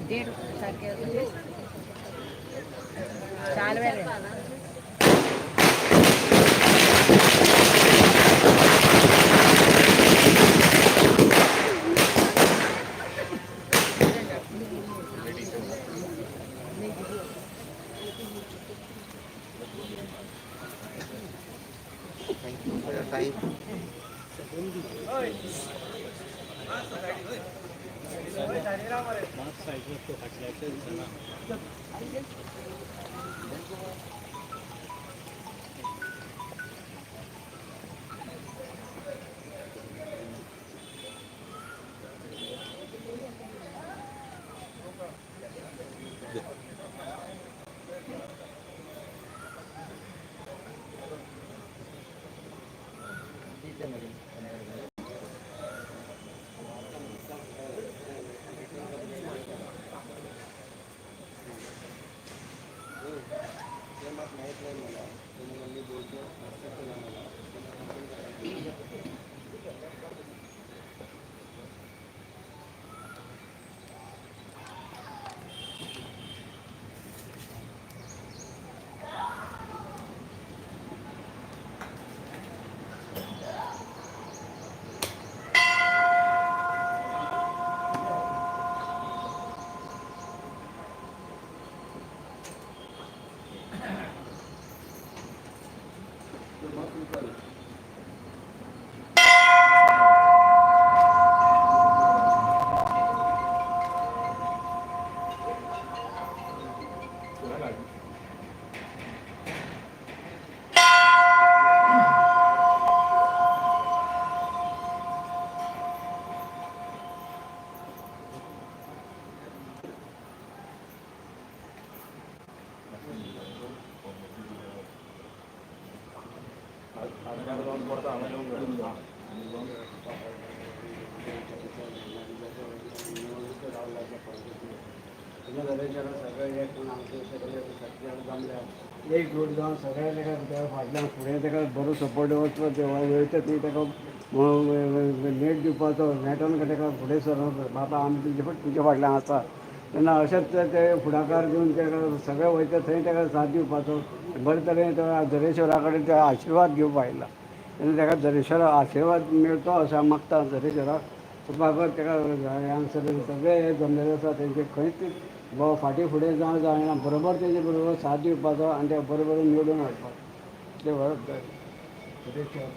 देड सारखे चार वेळे. Thank you for your time. सगळे कोण आमचे सगळे सगळे जमल्या एक जोड जावन सगळे ताका त्या फाटल्यान फुडें ताका बरो सपोर्ट वचपाचो वयता ती ताका नेट दिवपाचो नेटान ताका फुडें सरप, बाबा आमी तुजे फाटल्यान आसा. तेन्ना अशेंच ते फुडाकार घेवन ताका सगळे वयता थंय ताका साथ दिवपाचो. बरे तरेन तो दरेश्वरा कडेन ते आशिर्वाद घेवपा आयला. तेन्ना ताका दरेश्वरा आशिर्वाद मेळचो अशें हांव मागता दरेश्वराक. बाबा ताका हांगासर सगळे जमलेले आसा तेंचे खंयच बाबा फाटीं फुडें जावं जायना, बरोबर तेजे बरोबर साथ दिवपाचो आनी ते बरोबर निवडून हाडपाचो. ते बरोबर दरेश्वर.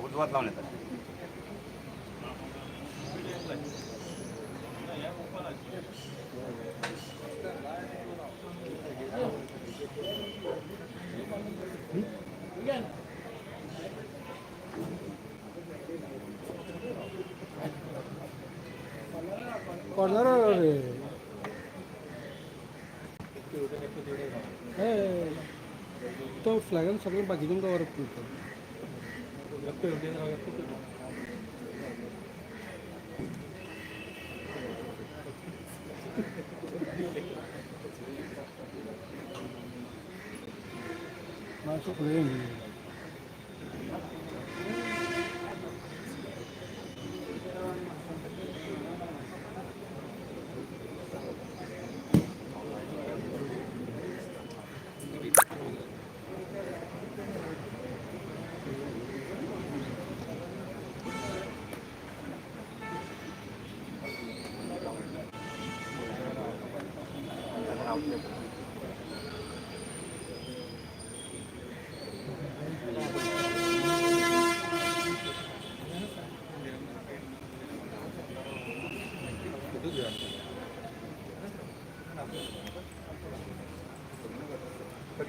उजवात लावून येतात. कॉर्नर रे. तो फ्लॅगान सगळें बाकीच्यांक दवरप करता. मातसो फुडें.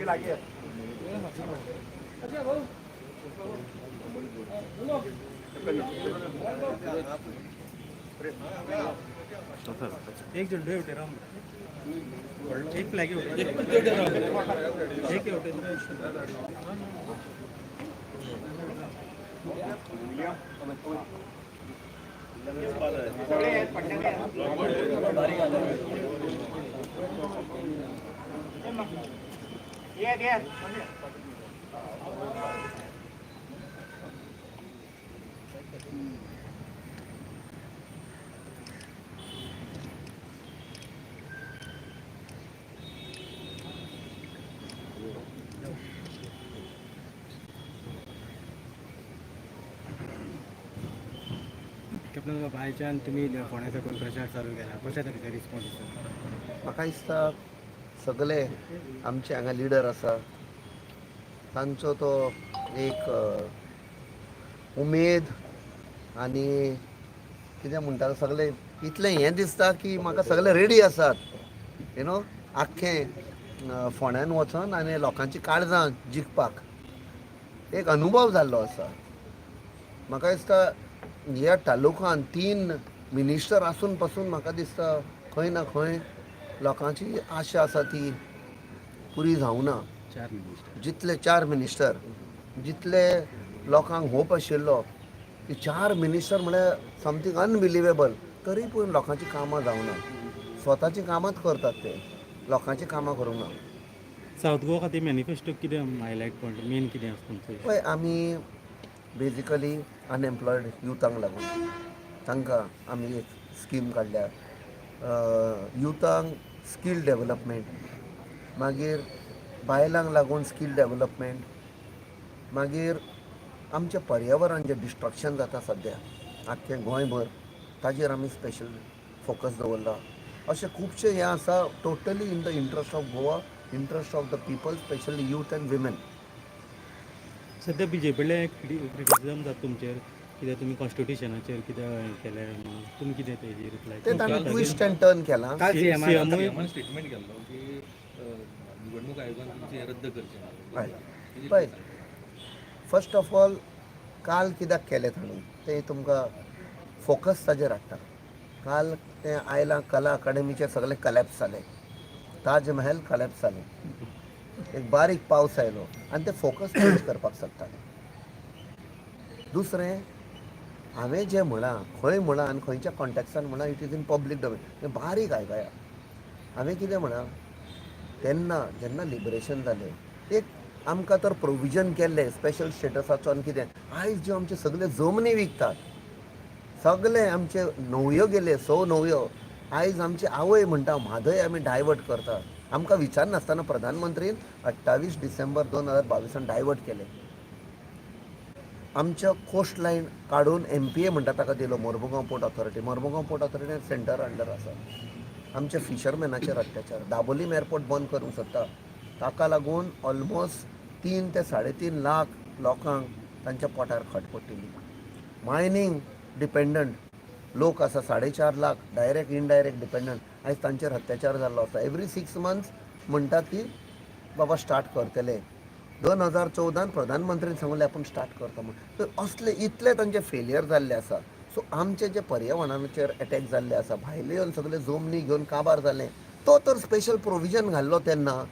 लागीं. एक जण दुय वटेन राव, एक फ्लॅग एक वटेन. कॅप्टन, भायच्यान तुमी फोंड्या साकून प्रचार चालू केला, कशा तरेचे रिस्पॉन्स आसा? म्हाका दिसता सगळे आमचे हांगा लिडर आसा, तांचो तो एक उमेद आनी कितें म्हणटा, सगळे इतलें हें दिसता की म्हाका सगळे रेडी आसात, you know, आख्खें फोंड्यान वचोन आनी लोकांची काळजां जिखपाक एक अनुभव जाल्लो आसा. म्हाका दिसता ह्या तालुकान 3 मिनिस्टर आसून पासून म्हाका दिसता खंय ना खंय लोकांची आशा आसा ती पुरी जावना. 4 मिनिस्टर. जितले 4 मिनिस्टर, जितले लोकांक होप आशिल्लो की 4 मिनिस्टर म्हळ्यार समथींग अनबिलिवेबल, तरी पूण लोकांची कामां जावना. स्वताची कामांच करतात ते, लोकांची कामां करूंक ना. सावथ गोवा खातीर मॅनिफेस्टो कितें हायलायट पॉयंट मेन कितें आसा तुमचें? पळय, आमी बेजिकली अनएम्प्लॉयड युथांक लागून तांकां आमी एक स्कीम काडल्या, युथांक स्कील डेवलपमेंट, मागीर बायलांक लागून स्कील डेवलपमेंट, मागीर आमचें पर्यावरण जें डिस्ट्रक्शन जाता सद्या आख्खें गोंयभर ताजेर आमी स्पेशल फोकस दवरला. अशें खुबशें हें आसा, totally in the interest of Goa, interest of the people, specially youth and women. सध्या बीजेपीले क्रिटिसिजम जाता तुमचेर, कित्याक तुमी कॉन्स्टिट्युशनाचेर कितें हें केलें, तुमी कितें तेजेर रिप्लाय? ते ताणें ट्विस्ट अँड टर्न केलां. सीएमूय स्टेटमेंट केल्लो की निवडणूक आयोगान तुमचें रद्द करचें. हय, पळय, फर्स्ट ऑफ ऑल काल कित्याक केलें तांणी तें तुमकां फोकस ताजेर हाडटा. काल तें आयलां, कला अकाडमीचें सगळें कलॅप्स जालें, ताज महल कलॅप्स जालें, एक बारीक पावस आयलो आनी ते फोकस चेंज करपाक सोदताले. दुसरें, हांवें जें म्हळां, खंय म्हळां आनी खंयच्या कॉन्टेक्सान म्हळां, it is in public domain. तें बारीक आयकया. हांवें कितें म्हळां तेन्ना, जेन्ना लिबरेशन जालें, एक आमकां तर प्रोविजन केल्लें स्पेशल स्टेटसाचो आनी कितें. आयज ज्यो आमचे सगळे जमनी विकतात, सगळे आमचे न्हंयो गेले, 6 न्हंयो. आयज आमची आवय म्हणटा म्हादय आमी डायवर्ट करतात. आमकां विचारनासतना प्रधानमंत्रीन 28 डिसेंबर 2022 डायवर्ट केलें. आमच्या कोस्ट लायन काडून MPA म्हणटा ताका दिलो, Mormugao port authority. Mormugao port authority centre under आसा. आमच्या फिशरमॅनाचेर अत्याचार, दाबोलीम एअरपोर्ट बंद करूंक सोदता, ताका लागून ऑलमोस्ट 3 ते 3.5 लाख लोकांक तांच्या पोटार खट पडटली. मायनींग डिपेंडंट लोक आसा 4.5 लाख, डायरेक्ट इनडायरेक्ट डिपेंडंट, आयज तांचेर अत्याचार जाल्लो आसा. एवरी 6 मंथ्स म्हणटात की बाबा स्टार्ट करतले. 2014 प्रधानमंत्रीन सांगलें आपूण स्टार्ट करता म्हूण. तर असले इतले तांचे फेलियर जाल्ले आसा. सो आमचे जे पर्यावरणाचेर एटॅक जाल्ले आसा, भायले येवन सगळे जमनी घेवन काबार जाले, तो तर स्पेशल प्रोविजन घाल्लो तेन्ना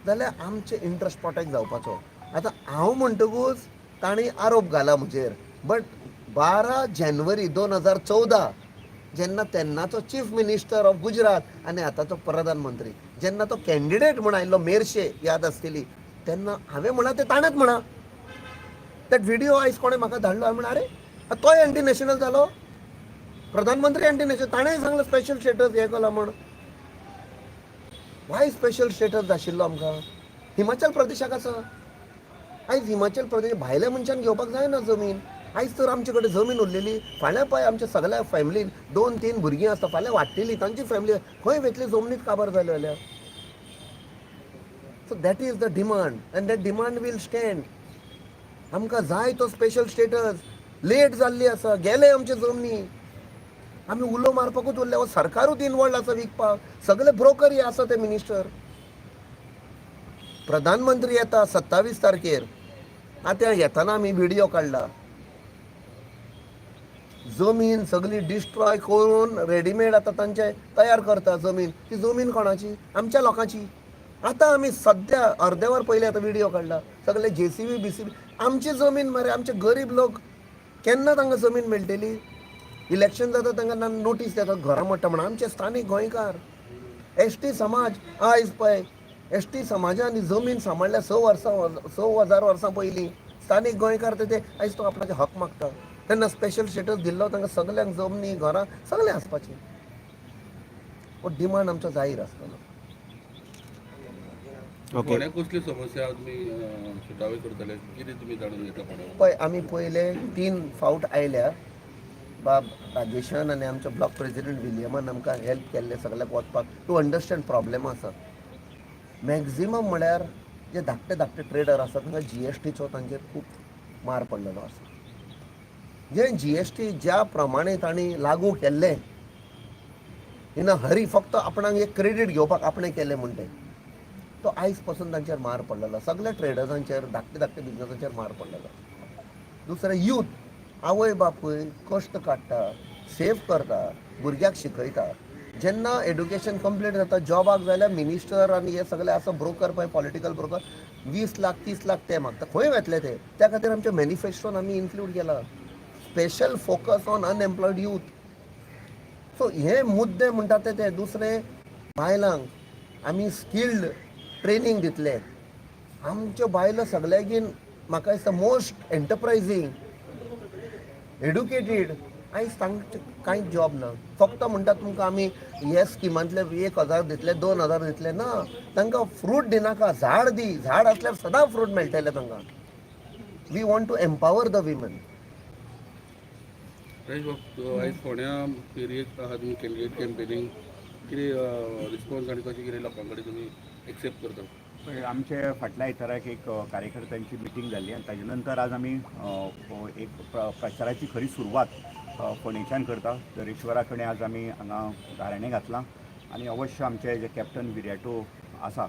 जाल्यार आमचे इंट्रस्ट प्रोटेक्ट जावपाचो. आतां हांव म्हणटकूच तांणी आरोप घाला म्हजेर, बट 12 जानेवारी 2014 जेन्ना तेन्नाचो चीफ मिनिस्टर ऑफ गुजरात आनी आतांचो प्रधानमंत्री जेन्ना तो कॅन्डिडेट म्हूण आयिल्लो मेरशे, याद आसतली, तेन्ना हांवें म्हणा तें ताणेंच म्हणा. That video आयज कोणें म्हाका धाडलो, हांवें म्हणलें आरे तोय एंटी नॅशनल जालो, प्रधानमंत्री एंटी नॅशनल, ताणेंय सांगलें स्पेशल स्टेटस हें केलां म्हूण. वाय स्पेशल स्टेटस आशिल्लो आमकां? हिमाचल प्रदेशाक आसा. आयज हिमाचल प्रदेश भायल्या मनशान घेवपाक जायना जमीन. आयज तर आमचे कडेन जमीन उरलेली, फाल्यां पळय आमच्या सगल्या फॅमिलीन 2-3 भुरगीं आसता, फाल्यां वाडटली तांची फॅमिली खंय वयतली? जमनीत काबार जाल्यो जाल्यार. So that is the demand and that demand will stand. आमकां जाय तो स्पेशल स्टेटस. लेट जाल्ली आसा, गेले आमचे जमनी, आमी उलो मारपाकूच उरले. सरकारूच इनवॉल्ड आसा विकपाक, सगळे ब्रोकर हे आसा ते मिनिस्टर. प्रधानमंत्री येता 27 तारखेर. आतां येताना आमी व्हिडिओ काडला. जमीन सगळी डिस्ट्रॉय करून रेडीमेड आतां तांचे तयार करता जमीन. ती जमीन कोणाची? आमच्या लोकांची. आतां आमी सद्या अर्दे वर पयलीं आतां व्हिडिओ काडला. सगळे जेसीबी बीसीबी आमची जमीन मरे. आमचे गरीब लोक केन्ना तांकां जमीन मेळटली? इलेक्शन जाता, तांकां नोटीस येता, घरां मोडटा म्हणून. आमचे स्थानीक गोंयकार एसटी समाज, आयज पळय एसटी समाजान जमीन सांबाळ्ळ्या 6 वर्सां, 6000 वर्सां पयलीं. स्थानीक गोंयकार ते आयज तो आपणाचे हक मागता. तेन्ना स्पेशल स्टेटस दिल्लो तांकां सगल्यांक, जमनी घरां सगळें आसपाचें. हो डिमांड आमचो जाहीर आसतलो. ओके. फोंड्या कसल्यो समस्या तुमी सुटावे करतले? कितें तुमी जाणून घेतला फोंड्या? पळय, आमी पयले तीन फावट आयल्या. बाब राजेशान आनी आमचो ब्लॉक प्रेसिडेंट विलियमान आमकां हेल्प केल्ले सगल्याक वचपाक, टू अंडरस्टँड प्रॉब्लेम आसा. मॅक्झिमम म्हळ्यार जे धाकटे धाकटे ट्रेडर आसा, तांकां जीएसटीचो तांचेर खूब मार पडलेलो आसा. जे जीएसटी ज्या प्रमाणे तांणी लागू केल्लें इन अ हरी, फक्त आपणाक एक क्रेडीट घेवपाक आपणें केलें म्हण तें, तो आयज पासून तांचेर मार पडलेलो. सगल्या ट्रेडर्सांचेर, धाकटे धाकटे बिजनसांचेर मार पडलेलो. दुसरें यूथ, आवय बापूय कश्ट काडटा, सेव करता, भुरग्याक शिकयता. जेन्ना एड्युकेशन कंप्लीट जाता, जॉबाक जाल्यार मिनिस्टर आनी हे सगळे आसा ब्रोकर पळय, पॉलिटिकल ब्रोकर, 20 लाख, 30 लाख ते मागता. खंय वेतले ते? त्या खातीर आमच्या मॅनिफेस्टोन आमी इन्क्लूड केला special focus on unemployed youth. So हे मुद्दे म्हणटा ते. ते दुसरें, बायलांक आमी स्किल्ड ट्रेनींग दितले. आमच्यो बायलो सगळ्यागीन म्हाका दिसता मोस्ट एंटरप्रायझींग, एड्युकेटेड. आयज तांचे कांयच जॉब ना. फक्त म्हणटा तुमकां आमी हे स्किमांतले 1000 दितले, 2000 दितले. ना, तांकां फ्रूट दिनाका, झाड दी. झाड आसल्यार सदां फ्रूट मेळटलें तांकां. We want to empower the women. Rajesh बाब, आयज फोंड्या एरियेक आहा तुमी कॅन्डिडेट कॅम्पेनींग. कितें रिस्पॉन्स आनी कशें कितें लोकां कडेन तुमी एक्सेप्ट करता? पळय, आमचे फाटल्या आयताराक एक कार्यकर्त्यांची मिटींग जाल्ली आनी ताजे नंतर आज आमी एक प्रचाराची खरी सुरवात फोंडेच्यान करता. दरेश्वरा कडेन आज आमी हांगा गाराणें घातलां आनी अवश्य आमचे जे कॅप्टन विर्याटो आसा,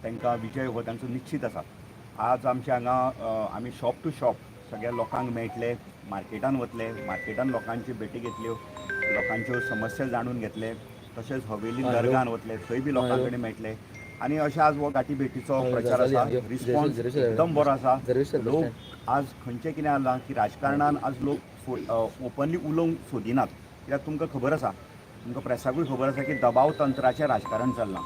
तांकां विजय हो तांचो निश्चीत आसा. आज आमचे हांगा आमी शॉप टू शॉप सगळ्या लोकांक मेळटले, मार्केटान वतले, मार्केटान लोकांची भेटी घेतल्यो, लोकांच्यो समस्या जाणून घेतले. तशेंच हवेली दर्गान वतले, थंय बी लोकां कडेन मेळटले आनी अशें आज हो गाठी भेटीचो प्रचार आसा. रिस्पॉन्स एकदम बरो आसा. लोक आज खंयचें कितें जालां की राजकारणान आज लोक ओपनली उलोवंक सोदिनात, कित्याक तुमकां खबर आसा, तुमकां प्रेसाकूय खबर आसा की दबाव तंत्राचें राजकारण चल्लां.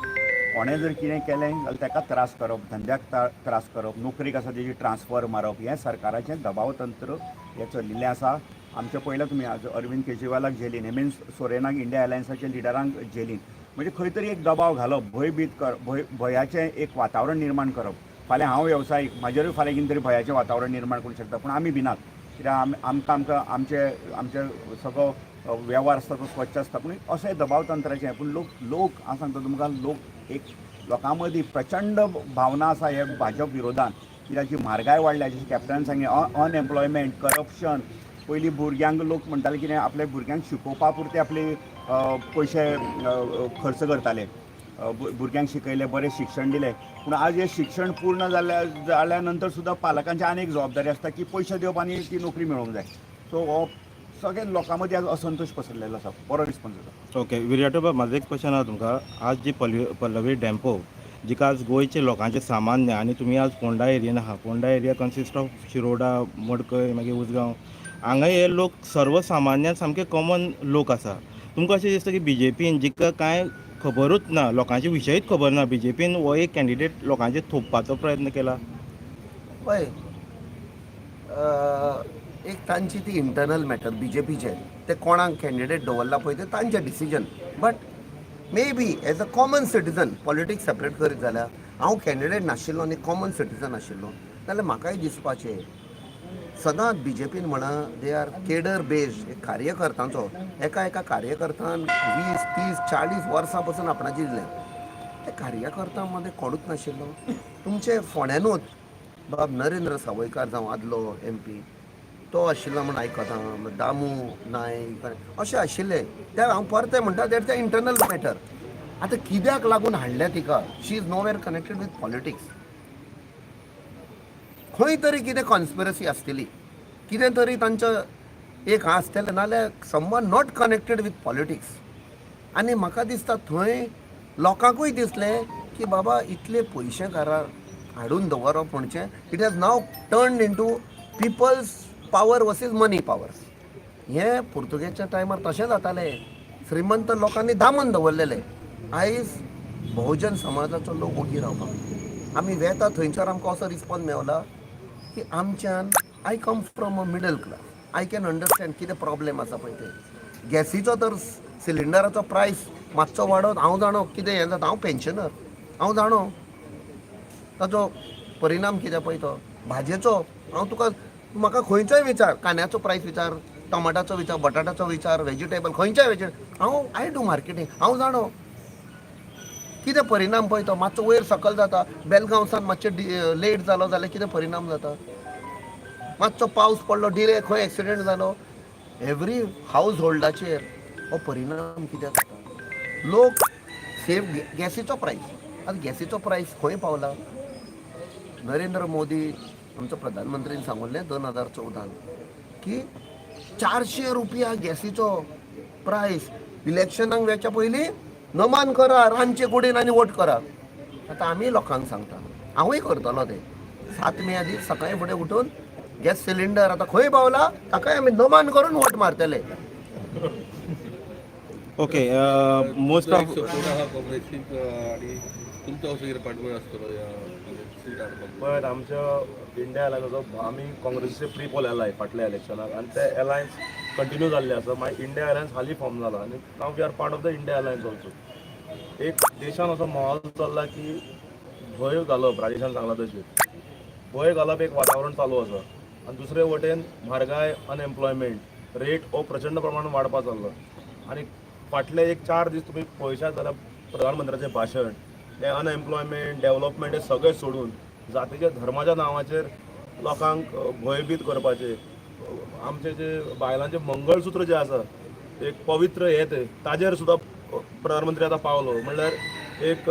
कोणें जर कितें केलें जाल्यार ताका त्रास करप, धंद्याक त्रास करप, नोकरेक आसा तेजी ट्रान्सफर मारप, हें सरकाराचें दबाव तंत्र हें चलिल्लें आसा. आमचें पळयलां तुमी, आज अरविंद केजरीवालाक जेलीन, हेमंत सोरेनाक, इंडिया अलायन्साच्या लिडरांक जेलीन. म्हणजे खंय तरी एक दबाव घालप, भंयभीत कर भंय भंयाचें एक वातावरण निर्माण करप. फाल्यां हांव वेवसायीक, म्हाजेरूय फाल्यां कितें तरी भंयाचें वातावरण निर्माण करूंक शकता. पूण आमी भिनात, कित्याक आमी आमकां आमकां आमचे आमचे सगळो वेव्हार आसता तो स्वच्छ आसता. पूण अशें दबाव तंत्राचें पूण लोक लोक हांव सांगता तुमकां, लोक एक लोकां मदीं प्रचंड भावना आसा हे भाजप विरोधान, कित्याक जी म्हारगाय वाडल्या, जशें कॅप्टनान सांगलें, अनएम्प्लॉयमेंट, करप्शन. पयलीं भुरग्यांक लोक म्हणटाले कितें, आपल्या भुरग्यांक शिकोवपा पुरते आपले पयशे खर्च करताले. भुरग्यांक शिकयले, बरें शिक्षण दिलें. पूण आज हें शिक्षण पूर्ण जाल्या नंतर सुद्दां पालकांची आनी एक जबाबदारी आसता की पयशे दिवप आनी ती नोकरी मेळोवंक जाय. सो हो सगळे लोकां मदीं आज असंतोश पसरलेलो आसा. बरो रिस्पॉन्स आसा. ओके विर्याटो बाब, म्हाजो एक क्वेश्चन आहा तुमकां. आज जी पल्लवी डेम्पो, जिका आज गोंयचे लोकांचे सामान्य, आनी तुमी आज फोंडा एरियेन आहा. Ponda area consist of Shiroda, Madkai, मागीर उसगांव. हांगा हे लोक सर्वसामान्य, सामके कॉमन लोक आसा. तुमकां अशें दिसता की बीजेपीन, जिका कांय खबरूच ना, लोकांचे विशयूच खबर ना, बीजेपीन हो एक कॅन्डिडेट लोकांचेर थोपपाचो प्रयत्न केला? पळय, एक तांची ती इंटरनल मॅटर बीजेपीचे. ते कोणाक कॅन्डिडेट दवरला पळय, ते तांचे decision. But maybe as a common citizen, politics separate करीत जाल्यार, हांव कॅन्डिडेट नाशिल्लो आनी कॉमन सिटीजन आशिल्लो जाल्यार म्हाकाय दिसपाचें, सदांच बीजेपीन म्हणा, they are cadre based. एक कार्यकर्त्यांचो, एका एका कार्यकर्त्यान 20, 30, 40 वर्सां पसून आपणाची दिलें. ते कार्यकर्त्यां मदें कोणूच नाशिल्लो. तुमचे फोंड्यानूच बाब नरेंद्र सावयकार जावं, आदलो एमपी तो आशिल्लो म्हूण आयकता, दामू नायक अशें आशिल्ले ते. हांव परतें म्हणटा, that ते इंटरनल मॅटर. आतां कित्याक लागून हाडल्या तिका? She is nowhere connected with politics. खंय तरी कितें कॉन्स्पिरसी आसतली, कितें तरी तांचो एक आसतलें, नाल्यार someone not connected with politics. आनी म्हाका दिसता थंय लोकांकूय दिसलें की बाबा, इतले पयशे घरा हाडून दवरप म्हणजे it has now turn into people's power versus money powers. हें पुर्तुगेजच्या टायमार तशें जातालें, श्रीमंत लोकांनी दामून दवरलेलें. आयज बहुजन समाजाचो लोक ओगी रावपाक आमी वेता थंयसर आमकां असो रिस्पॉन्स मेवला की आमच्यान, I come from a middle class, I can understand कितें प्रॉब्लेम आसा पळय ते. गॅसीचो तर सिलिंडराचो प्रायस मातसो वाडत, हांव जाणो कितें हें जाता. हांव पेन्शनर, हांव जाणो ताचो परिणाम कितें पळय तो भाजयेचो. हांव तुका म्हाका खंयचोय विचार, कांद्याचो प्रायस विचार, टमाटाचो विचार, बटाटाचो विचार, वेजिटेबल खंयच्याय वेजिटेबल, हांव, I do marketing, हांव जाणो कितें परिणाम पळय तो. मातसो वयर सकल जाता, बेलगांवसान मातशें लेट जालो जाल्यार कितें परिणाम जाता, मातसो पावस पडलो डिले, खंय एक्सिडेंट जालो, एवरी हावज होल्डाचेर हो परिणाम कितें जाता. लोक सेफ गॅसीचो प्रायस, आतां गॅसीचो प्रायस खंय पावला? नरेंद्र मोदी आमचो प्रधानमंत्रीन सांगल्लें 2014न की 400 रुपया गॅसीचो प्रायस. इलेक्शनाक वेच्या पयलीं नमान करा रांदचे कुडीन आनी वोट करा. आतां आमी लोकांक सांगता, हांवूय करतलो तें. 7 मे आदी सकाळीं फुडें उठून गॅस सिलिंडर आतां खंय पावला ताकाय आमी नमान करून वोट मारतले. ओके, मोस्ट तुमचो ऑफ एक सपोर्ट आहा काँग्रेसीक आणि तुमचो असो कितें पाठबळ आसतलो ह्या सीट हाडपाक? पळयात, आमच्या इंडिया अलायन्साचो, आमी काँग्रेसीचे प्री पोल एलाय फाटल्या इलेक्शनाक आनी ते अलायन्स कंटिन्यू जाल्ले आसा. मागीर इंडिया अलायन्स हालीं फॉर्म जाला आनी now we are part of the India Alliance also. एक देशान असो माहोल चल्ला की भंय घालप, राजेशान सांगला तशें, भंय घालप एक वातावरण चालू आसा आनी दुसरे वटेन म्हारगाय, अनएम्प्लॉयमेंट रेट हो प्रचंड प्रमाणात वाडपा चल्ला. आनी फाटले एक 4 दीस तुमी पळयशात जाल्यार प्रधानमंत्र्याचें भाशण हें अनएम्प्लॉयमेंट, डेव्हलपमेंट हे सगळें सोडून जातीच्या धर्माच्या नांवाचेर लोकांक भंयभीत करपाचें, आमचे जे बायलांचें मंगळसूत्र जें आसा, एक पवित्र हें तें, ताजेर सुद्दां प्रधानमंत्री आतां पावलो. म्हणल्यार एक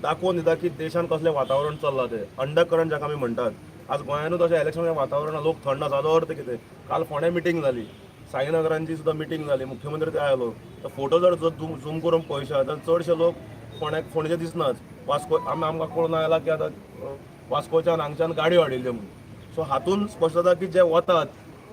दाखोवन दिता की देशान कसलें वातावरण चल्लां तें, अंडर करंट जाका आमी म्हणटात. आज गोंयानूच अशें इलेक्शनाचें वातावरण आहा, लोक थंड आसा. हाजो अर्थ कितें? काल फोंड्या मिटींग जाली, साईनगरांची सुद्दां मिटींग जाली, मुख्यमंत्री थंय आयलो. तो फोटो जर झूम झूम करून पळयशात जाल्यार चडशे लोक फोंड्याक फोंडेचे दिसनात. वास्को आमी आमकां कळून आयला की आतां वास्कोच्यान हांगच्यान गाडयो हाडिल्ल्यो म्हणून. सो हातून स्पश्ट जाता की जे वतात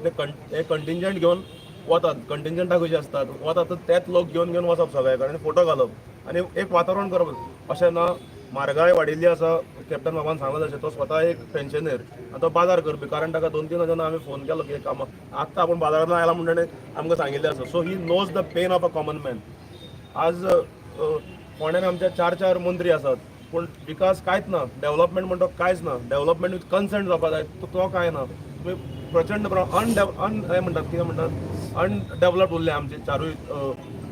ते हे कंटिंजंट घेवन वतात, कंटिंजंटा कशी आसतात, वतात तर तेच लोक घेवन घेवन वचप सगळे कडेन आनी फोटो घालप आनी एक वातावरण करप. अशें ना, म्हारगाय वाडिल्ली आसा. कॅप्टन बाबान सांगलां तशें, तो स्वता एक पेन्शनर आनी तो बाजार करपी, कारण ताका दोन तीन जाणां आमी फोन केलो की काम आत्तां आपूण बाजारांतल्यान आयला म्हणून ताणें आमकां सांगिल्लें आसा. So he knows the pain of a common man. आज फोंड्यान आमच्या चार चार मंत्री आसात, पूण विकास कांयच ना. डेव्हलपमेंट म्हणटा कांयच ना. डेव्हलपमेंट विथ कन्सेंट जावपा जाय, तो तो कांय ना. तुमी प्रचंड अन अन हें म्हणटात, कितें म्हणटात, अनडेव्हलप्ड उरले आमचे चारूय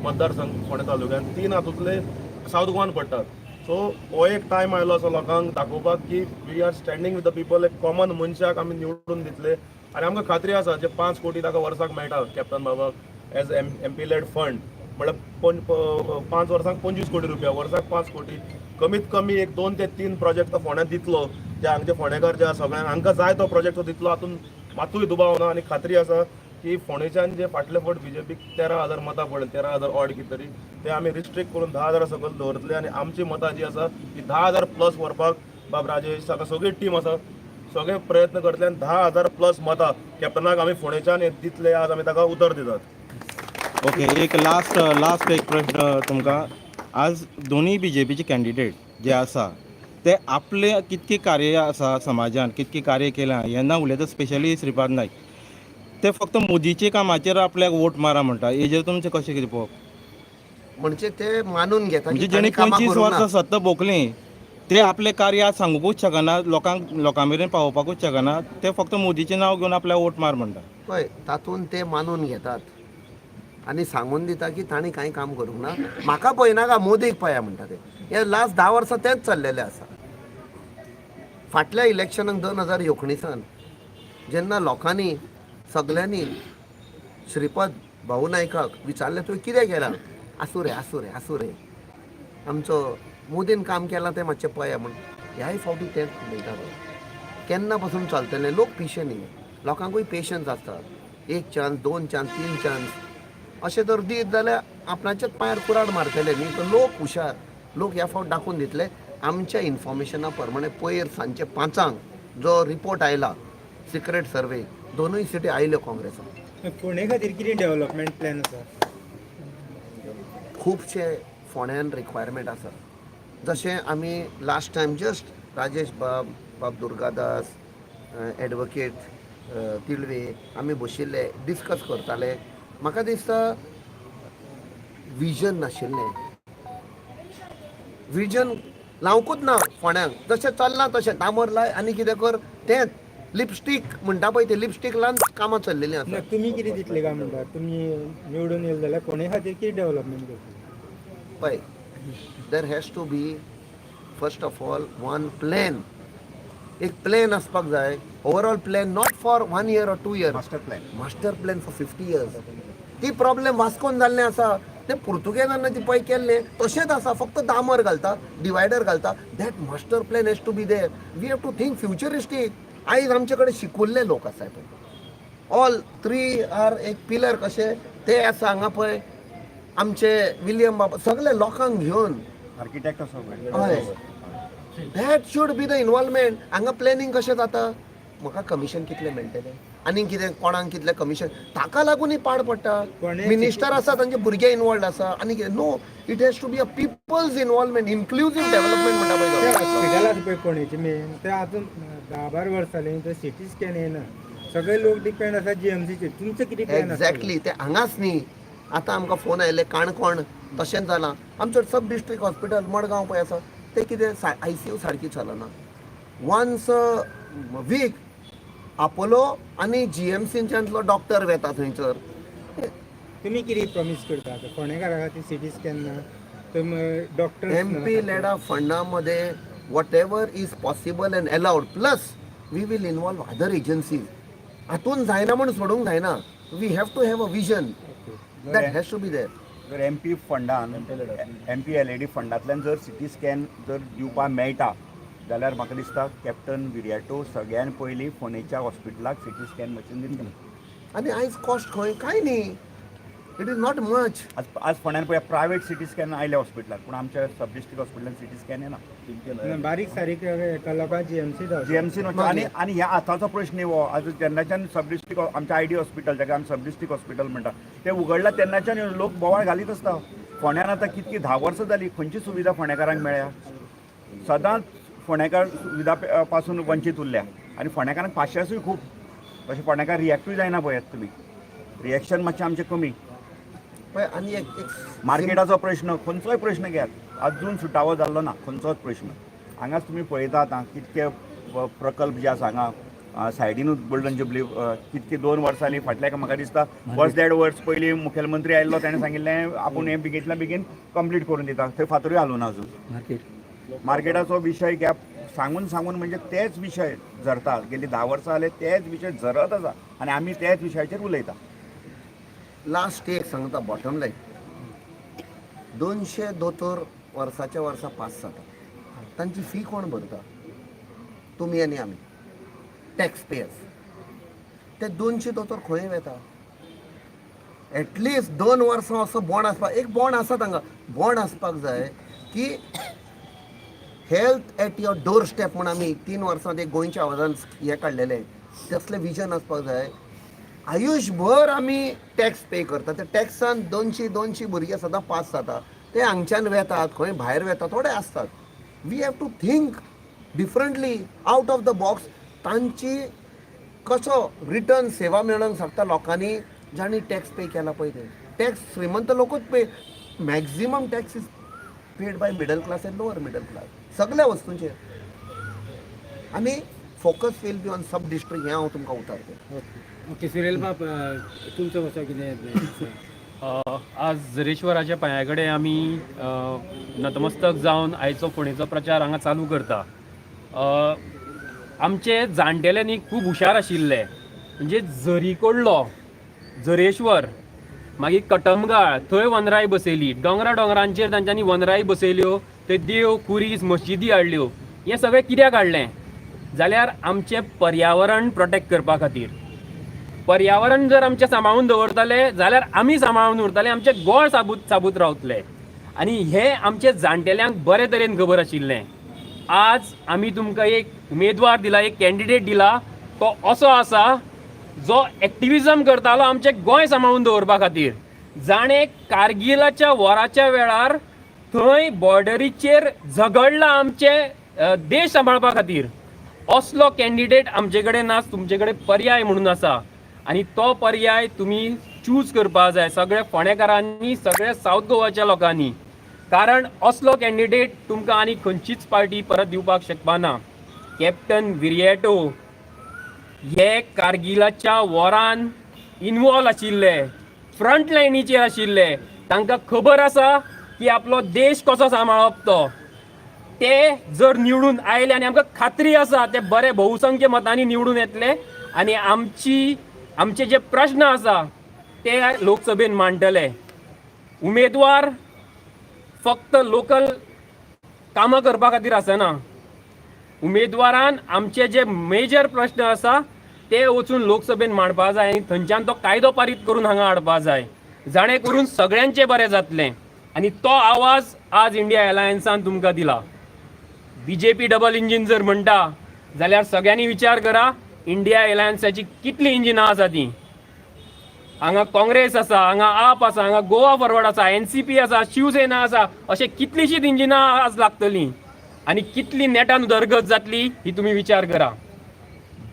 मतदारसंघ फोंडें तालुक्यान. तीन हातूंतले सावथ गोवान पडटात. सो हो एक टायम आयलो असो लोकांक दाखोवपाक की we are standing with the people. एक कॉमन मनशाक आमी निवडून दितले आनी आमकां खात्री आसा, जे 5 कोटी ताका वर्साक मेळटा कॅप्टन बाबाक एज एमपी लॅड फंड, म्हळ्यार 5 वर्सांक 25 कोटी रुपया, वर्साक 5 कोटी, कमीत कमी एक दोन ते तीन प्रोजेक्ट तो फोंड्यांत दितलो. जे हांगचे फोंडेकार जे आसा सगळ्यांक हांकां जाय तो प्रोजेक्ट तो दितलो, हातूंत मातूय दुबाव ना. आनी खात्री आसा की फोंडेच्यान जे फाटले फावट बीजेपीक 13,000 मतां पडले, 13,000 ऑड कितें तरी, ते आमी रिस्ट्रिक्ट करून 10,000 सकयल दवरतले. आनी आमची मतां जी आसा ती 10,000 प्लस व्हरपाक बाब राजेश ताका सगळी टीम आसा, सगळे प्रयत्न करतले आनी 10,000 प्लस मतां कॅप्टनाक आमी फोंडेच्यान दितले, आज आमी ताका उतर दितात. ओके, एक लास्ट लास्ट एक प्रश्न तुमकां. आज दोनूय बीजेपीचे कॅन्डिडेट जे आसा ते आपले कितके कार्य आसा, समाजान कितके कार्य केलां हें ना उलयता. स्पेशली श्रीपाद नायक, ते फक्त मोदीचे कामाचेर आपल्याक वोट मारा म्हणटा. हेजेर तुमचें कशें कितें पळोवप? म्हणजे ते मानून घेता की म्हणजे तांणी जेणे कामां 25 करूंक ना. वर्सां सत्ता भोगली, ते आपलें कार्य आज सांगूकूच शकना लोकांक, लोकां मेरेन पावोवपाकूच शकना. ते फक्त मोदीचें नांव घेवन आपल्याक वोट मार म्हणटा. पळय, तातूंत ते मानून घेतात आनी सांगून दिता की तांणी कांय काम करूंक ना, म्हाका पळयनाका, मोदीक पळया म्हणटा ते. हे लास्ट 10 वर्सां तेंच चल्लेलें आसा. फाटल्या इलेक्शनाक 2019न जेन्ना लोकांनी सगल्यांनी श्रीपद भाऊ नायकाक विचारलें, तुवें कितें केलां? आसूं रे, आसूं रे, आसूं रे, आमचो मोदीन काम केलां तें मातशें पळया म्हूण. ह्याय फावटी तेंच उलयता पळय. केन्ना पसून चलतलें? लोक पिशे न्ही, लोकांकूय पेशन्स आसता. एक चान्स, दोन चान्स, तीन चान्स अशें जर दीत जाल्यार आपणाच्याच पांयार कुराड मारतले न्ही. तर लोक हुशार, लोक ह्या फावट दाखोवन दितले. आमच्या इन्फॉर्मेशना प्रमाणे पयर सांजचे 5 जो रिपोर्ट आयला, सिक्रेट सर्वे, दोनूय सिटी आयल्यो काँग्रेसाक. फोंडे खातीर कितें डेव्हलपमेंट प्लॅन आसा? खुबशे फोंड्यान रिक्वायरमेंट आसा. जशें आमी लास्ट टायम जस्ट राजेश बाब, बाब दुर्गादास, एडवोकेट तिळवे, आमी बशिल्ले, डिस्कस करताले. म्हाका दिसता विजन नाशिल्लें. विजन लावंकूच ना फोंड्यांक. जशें चल्लां तशें डांबर लाय आनी कितें कर, तेंच लिपस्टीक म्हणटा पळय, ते लिपस्टीक लावन कामां चल्लेलीं आसा. ना, तुमी कितें दितले काय म्हणटा? तुमी निवडून येयले जाल्यार फोंडे खातीर कितें डेव्हलपमेंट करतले? पळय, there has to be first of all one plan. एक प्लॅन आसपाक जाय, overall plan, not for one year or 2 year. Master plan. Master plan for 50 years. ती प्रॉब्लेम वास्कोन जाल्लें आसा, ते पुर्तुगेजांनी ती पळय केल्लें तशेंच आसा, फक्त डांबर घालता, डिवायडर घालता. That master plan has to be there. We have to think futuristic. आयज आमचे कडेन शिकुल्ले लोक आसाय पळय, ऑल थ्री आर एक पिलर कशे ते आसा हांगा पळय, आमचे विलियम बाबा, सगळे लोकांक घेवन. आर्किटेक्ट असो. हय, that should be the involvement. हांगा प्लॅनिंग कशें जाता? म्हाका कमिशन कितलें मेळटलें आनी कितें, कोणाक कितलें कमिशन, ताका लागूनय पाड पडटा. कोणें मिनिस्टर आसा, तांचे भुरगे इनवॉल्ड आसा आनी कितें. No, it has to be a people's involvement, inclusive development म्हणटा ते पळय. हॉस्पिटल आसा पळय फोंडेचें मेन, ते आजून 10-12 वर्सां जालीं ते सिटी स्कॅन येयना. सगळे लोक डिपेंड आसा जीएमसीचेर. तुमचें कितें प्लॅन आसा? एक्झॅक्टली, ते हांगाच न्ही, आतां आमकां फोन आयले, काणकोण तशेंच जालां. आमचो सब डिस्ट्रिक्ट हॉस्पिटल मडगांव पळय आसा, ते कितें आयसीयू सारकी चलना. वन्स वीक आपोलो आनी जीएमसींच्यातलो डॉक्टर वेता थंयसर. तुमी कितें प्रॉमीस करता आतां फोंडेकारा खातीर? सिटी स्कॅन ना, तर डॉक्टर एमपी लॅडा फंडामध्ये whatever is possible and allowed, plus we will involve other agencies. हातून जायना म्हूण सोडूंक जायना. We have to have a vision that has to be there. जर एमपी फंडान, एमपी एलएडी फंडांतल्यान जर सिटी स्कॅन जर दिवपाक मेळटा जाल्यार म्हाका दिसता कॅप्टन विरियाटो सगळ्यान पयलीं फोंडेच्या हॉस्पिटलाक सिटी स्कॅन मशीन दितले. आनी आयज कॉस्ट खंय कांय न्ही, it is not much. आज आज फोंड्यान पळय, प्रायवेट सिटी स्कॅन आयले हॉस्पिटलाक, पूण आमच्या सब डिस्ट्रिक्ट हॉस्पिटलान सिटी स्कॅन येना. बारीक सारीक एका लोकांक जीएमसी. जीएमसी. आनी आनी ह्या आतांचो प्रश्न न्ही हो. आज जेन्नाच्यान सब डिस्ट्रिक्ट, आमच्या आयडी हॉस्पिटल, जाका आमी सब डिस्ट्रिक्ट हॉस्पिटल म्हणटा, ते उगडला तेन्नाच्यान लोक बोवाळ घालीत आसता. फोंड्यान आतां कितकी 10 वर्सां जालीं, खंयची सुविधा फोंडेकारांक मेळ्ळ्या? सदांच फोंडेकार सुविधा पासून वंचीत उरल्या आनी फोंडेकारांक पाशियेंसूय खूब. तशें फोंडेकार रिएक्टूय जायना. पळयात तुमी, रिएक्शन मातशें आमचें कमी. पळय, आनी एक एक मार्केटाचो प्रश्न, खंयचोय प्रश्न घेयात, अजून सुटावो जाल्लो ना खंयचोच प्रश्न. हांगाच तुमी पळयता आतां कितके प्रकल्प जे आसा हांगा सायडीनूच, गोल्डन जुबली कितके 2 वर्सांनी, फाटल्या म्हाका दिसता वर्स देड वर्स पयलीं मुखेलमंत्री आयिल्लो, ताणें सांगिल्लें आपूण हें बेगींतल्या बेगीन कंप्लीट करून दिता. थंय फातरूय हालूना अजून. मार्केटाचो विशय घ्या, सांगून सांगून म्हणजे तेच विशय झरता. गेली 10 वर्सां जाले तेच विशय झरत आसा आनी आमी तेच विशयाचेर उलयता. लास्ट एक सांगता, बॉटम लायन. 200 दोतोर वर्साच्या वर्सा पास जाता. तांची फी कोण भरता? तुमी आनी आमी, टॅक्स पेयर्स. ते 200 दोतोर खंय वेता? एटलिस्ट 2 वर्सां असो बॉन्ड आसपाक, एक बॉन्ड आसा तांकां, बॉन्ड आसपाक जाय की health at your door step म्हूण आमी 3 वर्सां एक गोंयच्या आवाजान हें काडलेलें, तसलें विजन आसपाक जाय. आयुशभर आमी टॅक्स पे करता. त्या टॅक्सान 200 200 भुरगे सदां पास जाता. ते हांगच्यान वेतात खंय भायर वेता, थोडे आसतात. We have to think differently, out of the box. तांची कसो रिटर्न सेवा मेळोंक शकता लोकांनी, जांणी टॅक्स पे केला पळय. ते टॅक्स श्रीमंत लोकूच pay, maximum tax is paid by middle class and lower middle class सगळ्या वस्तूंचेर. आनी focus will be on sub district, हें हांव तुमकां उतारता. ओके सुरेल बाब, तुमचो कसो कितें? आज जरेश्वराच्या पांया कडेन आमी नतमस्तक जावन आयचो फोंडेचो प्रचार हांगा चालू करता. आमचे जाणटेल्यांनी खूब हुशार आशिल्ले. म्हणजे जरी कडलो जरेश्वर, मागीर कटमगाळ, थंय वनराय बसयली. दोंगरा दोंगरांचेर तांच्यांनी वनराय बसयल्यो. थंय देव, खुरीस, मशिदी हाडल्यो. हें सगळें कित्याक हाडलें? जाल्यार आमचें पर्यावरण प्रोटेक्ट करपा खातीर. पर्यावरण जर आमचें सांबाळून दवरतले जाल्यार आमी सांबाळून उरतले, आमचें गोंय साबूत साबूत रावतले. आनी हें आमचे जाणटेल्यांक बरे तरेन खबर आशिल्लें. आज आमी तुमकां एक उमेदवार दिला, एक कॅन्डिडेट दिला, तो असो आसा जो एक्टिविजम करतालो आमचें गोंय सांबाळून दवरपा खातीर, जाणें कारगिलाच्या वॉराच्या वेळार थंय बॉर्डरीचेर झगडला आमचे देश सांबाळपा खातीर. असलो कॅन्डिडेट आमचे कडेन आज तुमचे कडेन पर्याय म्हणून आसा आनी तो पर्याय तुमी चूज करपा जाय सगळ्या फोंडेकारांनी, सगळ्या सावथ गोवाच्या लोकांनी, कारण असलो कॅन्डिडेट तुमकां आनी खंयचीच पार्टी परत दिवपाक शकपा ना. कॅप्टन विरियेटो हे कारगिलाच्या वॉरान इनवॉल्व आशिल्ले, फ्रंट लायनीचेर आशिल्ले, तांकां खबर आसा की आपलो देश कसो सांबाळप तो. ते जर निवडून आयले आनी आमकां खात्री आसा ते बरे बहुसंख्य मतांनी निवडून येतले आनी आमचे जे प्रश्न आसा ते लोकसभेन मांडटले. उमेदवार फक्त लोकल कामां करपा खातीर आसना, उमेदवारान आमचे जे मेजर प्रश्न आसा ते वचून लोकसभेन मांडपा जाय आनी थंयच्यान तो कायदो पारीत करून हांगा हाडपा जाय, जाणे करून सगळ्यांचें बरें जातलें. आनी तो आवाज आज इंडिया अलायन्सान तुमकां दिला. बीजेपी डबल इंजीन जर म्हणटा जाल्यार सगळ्यांनी विचार करा इंडिया अलायन्साची कितलीं इंजिनां आसा तीं. हांगा काँग्रेस आसा, हांगा आप आसा, हांगा गोवा फॉरवर्ड आसा, एनसीपी आसा, शिवसेना आसा, अशें कितलींशींच इंजिनां आज लागतलीं आनी कितली नेटान उदरगत जातली ही तुमी विचार करा.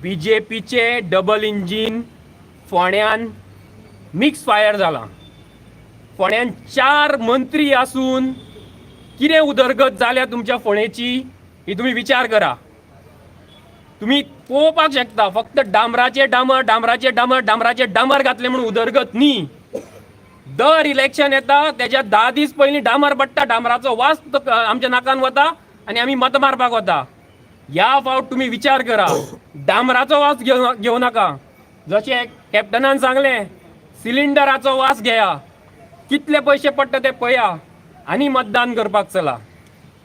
बीजेपीचे डबल इंजीन फोंड्यान मिक्स फायर जालां. फोंड्यान 4 मंत्री आसून कितें उदरगत जाल्या तुमच्या फोंडेची ही तुमी विचार करा. तुमी पळोवपाक शकता फक्त डांबराचे डांबर, डांबराचे डांबर, डांबराचे डांबर घातले म्हणून उदरगत न्ही. दर इलेक्शन येता तेज्या 10 दीस पयलीं डांबर पडटा, डांबराचो वास आमच्या नाकान वता आनी आमी मत मारपाक वता. ह्या फावट तुमी विचार करा, डांबराचो वास घेवं नाका. जशें कॅप्टनान सांगलें, सिलिंडराचो वास घेया, कितले पयशे पडटा ते पळया आनी मतदान करपाक चला.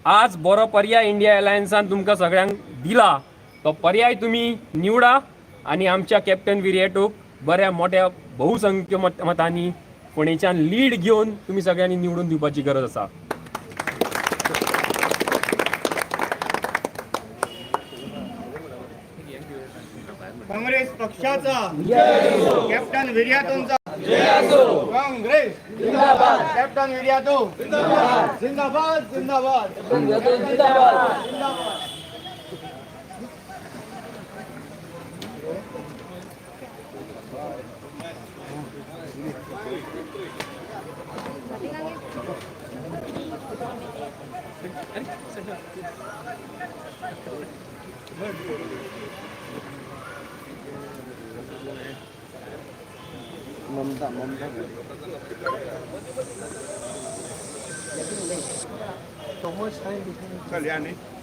आज बरो पर्याय इंडिया अलायन्सान तुमकां सगळ्यांक दिला, तो पर्याय तुमी निवडा आनी आमच्या कॅप्टन विरियेटोक बऱ्या मोठ्या बहुसंख्य मतांनी फोंडेच्यान लीड घेवन तुमी सगळ्यांनी निवडून दिवपाची गरज आसा. काँग्रेस पक्षाचा कॅप्टन विरियातोंचा काँग्रेस जिंदाबाद, कॅप्टन विरियातो जिंदाबाद, जिंदाबाद, जिंदाबाद. Mamata Mamata चल या न्ही.